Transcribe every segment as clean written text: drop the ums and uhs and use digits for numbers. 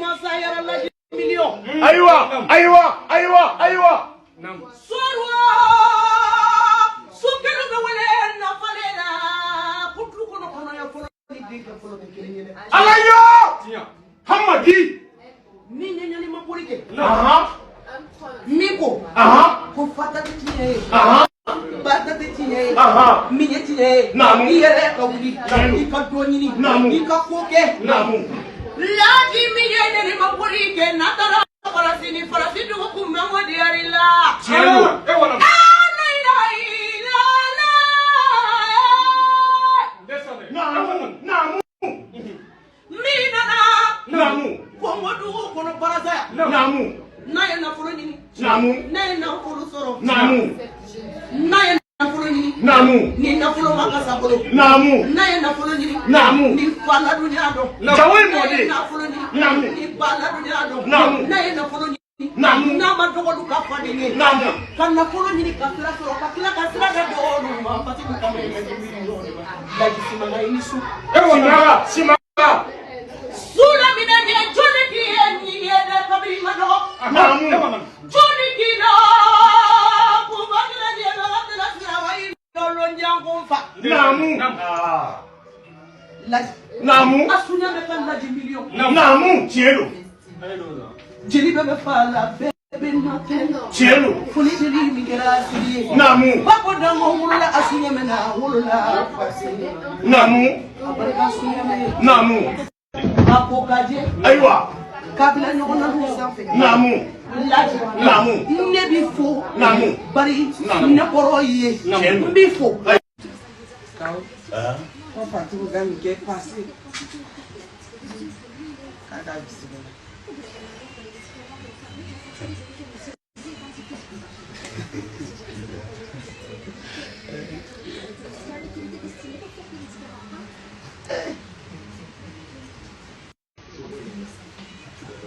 masa yɛrɛ laji miliyɔn. Ayiwa, ayiwa, ayiwa, ayiwa. Sɔrɔ so kelen bɛ wele nafalen la ko du kɔnɔ kɔnɔya fɔlɔ ni denkɛ fɔlɔ tɛ kelen ye dɛ. Ala yo! Hamadi! Ni ɲɛɲɛli ma boli kɛ. Ahan. Min ko. Ahan. Ko fa ta tɛ tiɲɛ ye. Ahan. Ba ta tɛ tiɲɛ ye. Ahan. Min ye tiɲɛ ye. Naamu. I yɛrɛ ka wuli. Naamu. I ka dɔ ɲini. Naamu. I ka ko kɛ. Naamu. Laji min ye ne ni ma boli kɛ n'a taara Faransi ni Faransi dugu kun bɛ mɔ diyari la. Tiɲɛ don. Ala ila ila la. Naamu. Naamu. Min nana. Naamu. Kɔngɔ dugu kɔnɔ Baraza yan. Naamu. N'a ye nafolo ɲini. Naamu. N'a ye nafolo sɔrɔ. Naamu. N'a ye nafolo ɲini. Naamu. Ni nafolo ma kasa bolo. Naamu. N'a ye nafolo ɲini. Naamu. Ni fa ladunya dɔn. Jawo ye N'a ye mɔden. nafolo ɲini. Naamu. Ni ba ladunya dɔn. Naamu. N'a ye nafolo ɲini. Naamu. N'a ma dɔgɔlu ka faden ye. Naamu. Ka nafolo ɲini ka sira sɔrɔ ka tila ka sira da dɔgɔninw ma Fatimu kama Laji Simaga i ni su. Simaga, Simaga. Su laminɛ kɛ jɔnni k'i ye nin ye dɛ kabini ma dɔgɔ. Naamu. Jɔnni k'i la kunba kelen de bɛ ka tila sira wa i lɔlɔnjan ko fa. Naamu. Laji. Naamu. Asunya bɛ ka laji miliyɔn. Naamu. Tiɲɛ don. Jeli bɛɛ bɛ fa la bɛɛ bɛ na kɛ. Tiɲɛ don. Foli jeli min kɛra sigi ye. Naamu. Ba ko danko wolola asunya mɛn na wolola fasi. Naamu. A barika asunya mɛn ye. Naamu. A ko ka jɛ. Ayiwa. K'a bila ɲɔgɔn na du sanfɛ. Naamu. Laji. Naamu. Ne b'i fo. Naamu. Bari Naamu. ne kɔrɔ y'i ye. Tiɲɛ don. N b'i fo. Ko Fatimu ka nin kɛ pase k'a ka bisimila.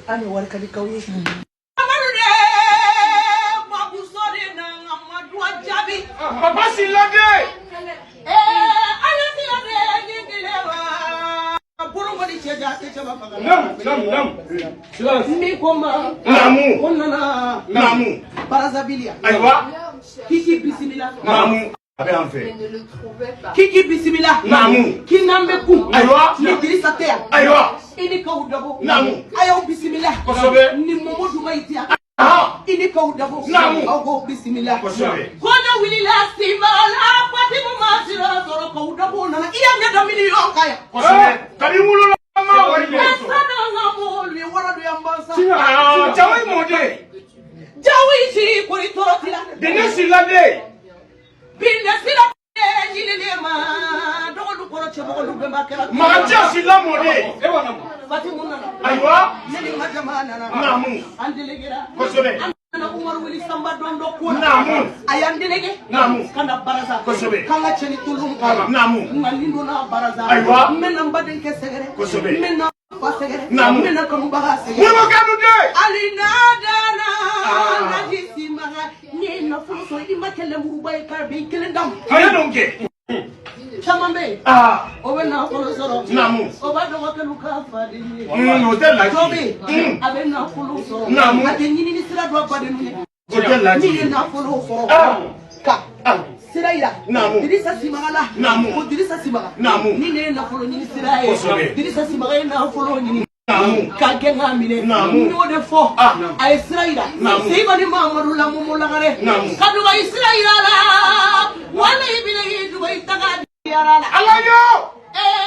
An ye wari ka di k'aw ye. Amadu de babu sɔrɔ na Amadu a jaabi. Papa Silade. Ala sira de ɲingile wa. Bolokoli cɛ ja tɛ cɛba faga. Min ko ma. Naamu. Ko nana. Naamu. Brazzaville. Ayiwa. K'i bisimila. Naamu. A bɛ an fɛ. ne le trouvait pas. K'i k'i bisimila. Naamu. K'i n'an bɛ kun. Ayiwa. Ni Dirisa tɛ yan. Ayiwa. I ni kaw dabo. Naamu. A y'aw bisimila. Kosɛbɛ. Ni Momo Duma yi ti yan. Ahan. I ni kaw dabo. Naamu. Aw k'aw bisimila. Kosɛbɛ. Kɔnɔ wulila Simba la Fatimu ma sira sɔrɔ kaw dabo nana i y'a ɲɛ da miliyɔn kan yan. Kosɛbɛ. Kabi n wolola n ma wari ɲɛ sɔrɔ. Ɛsana ka mɔgɔw ye wara don yan bansa. Aa, Jawo ye mɔden. Jawo yi si kori tɔɔrɔ ti la. Dene Silade. Binne sira ɲininen ma dɔgɔnu kɔrɔ cɛmɔgɔlu bɛɛ ma kɛra. Magaja Sila mɔden. Fatimu nana. Ayiwa. Ne ni n ka jama nana. Naamu. An delegera. Kosɛbɛ. An nana Umaru wuli Sanba dɔn dɔ ko la. Naamu. A y'an delege. Naamu. Ka na Baraza. Kosɛbɛ. K'an ka cɛ ni tolon k'a la. Naamu. Nka ni donna Baraza. Ayiwa. N bɛ na n badenkɛ sɛgɛrɛ. Kosɛbɛ. N bɛ na n fa sɛgɛrɛ. Naamu. N bɛ na kanubaga sɛgɛrɛ. Modibo Kanu de. Ali n'a danna. Ah. Laji Simaga n'i ye nafolo sɔrɔ i ma kɛ lenburuba ye k'a bɛ i kelen d'a ma. Tiɲɛ don kɛ. Caman bɛ yen. Aa. O bɛ nafolo sɔrɔ. Naamu. O b'a dɔgɔkɛlu k'a faden ye. O tɛ laji. Dɔ bɛ yen. A bɛ nafolo sɔrɔ. Naamu. A tɛ ɲinini sira dɔn a badenw ye. O tɛ laji. Min ye nafolo sɔrɔ. Ah. Ka Ah. sira yira. Naamu. Dirisa Simaga la. Naamu. Ko Dirisa Simaga. Naamu. Ni ne ye nafolo ɲini sira ye. Kosɛbɛ. Dirisa Simaga ye nafolo ɲini. Naamu. Ka gɛn k'a minɛ. Naamu. N y'o de fɔ. Ah. A ye sira yira. Naamu. Seyibani Mamadu la Momo Lagare. Naamu. Ka Dubayi sira yira la. Walayi bilayi Dubayi taga diyara la. Ala yo. Ee